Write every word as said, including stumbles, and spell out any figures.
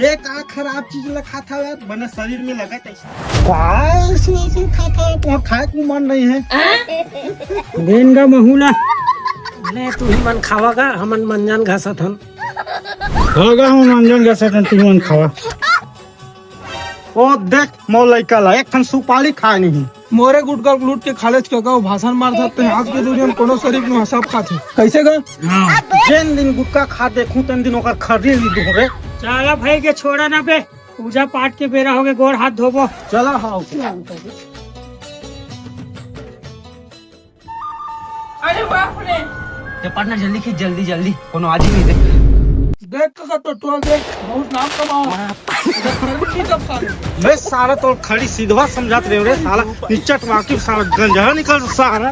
ए, का खराब चीज ला खात हव यार, बने शरीर में लगत है। का ऐसे ऐसे खात हव, तुम्हार खाए के मन नहीं है। बेन गा महू ला। ले, तुही मन खावा गा, हमन मंजन घसत हन। होगा हम मंजन घसत हन, तुही मन खावा। ओ देख, मोर लइका ला एक ठन सुपारी खाए नहीं। मोरे गुटका लूट के खा लेच कका, वो भाषण मारत हस, ते आज के दुनिया में कोनो शरीफ नु हसाब खाथे। कैसे गा? जेन दिन गुटका खा देखूं, तेन दिन ओकर खरी ली दूं रे। चला भाई के छोड़ा ना बे, पूजा पाठ के बेरा होगे, गोड़ हाथ धोबो। चला हाँ। अरे बाप रे। ते पार्टनर जल्दी खींच, जल्दी जल्दी, कोनो आज ही नहीं दे। देख कका टोटुआ देख, बहुत नाम कमाओ। इधर खरीद नहीं कर साले। बे सारा तो खड़ी सीधवा समझात रहे रे साला, निचट वाकिफ साला गंजहा निकल सारा।